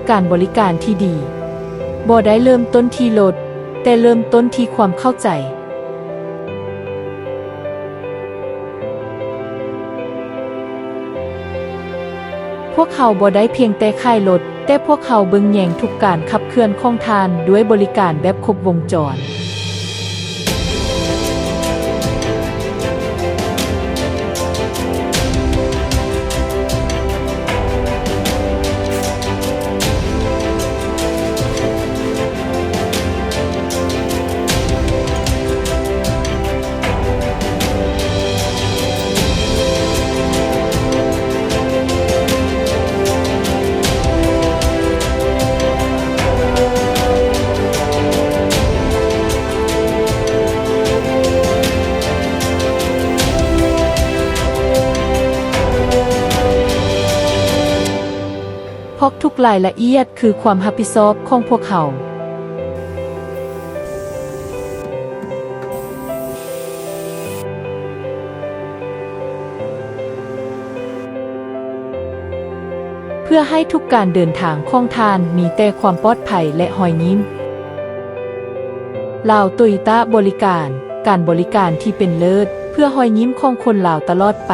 ການບໍລິການທີ່ດີ ບໍ່ໄດ້ເລີ່ມຕົ້ນທີ່ລົດ, ແຕ່ເລີ່ມຕົ້ນທີ່ຄວາມເຂົ້າໃຈ. ພວກເຮົາບໍ່ໄດ້ພຽງແຕ່ຂາຍລົດ, ແຕ່ພວກເຮົາເບິ່ງແຍງທຸກການຂັບເຄື່ອນຂອງທ່ານດ້ວຍບໍລິການແບບຄົບວົງຈອນ. ເພາະທຸກລາຍລະອຽດຄືຄວາມຮັບຜິດຊອບຂອງພວກເຮົາ. ເພື່ອໃຫ້ທຸກການເດີນທາງຂອງທ່ານມີແຕ່ຄວາມປອດໄພ ແລະ ຮອຍຍິ້ມ. ລາວໂຕໂຍຕ້າບໍລິການ, ການບໍລິການທີ່ເປັນເລີດ ເພື່ອຮອຍຍິ້ມຂອງຄົນລາວຕະຫຼອດໄປ.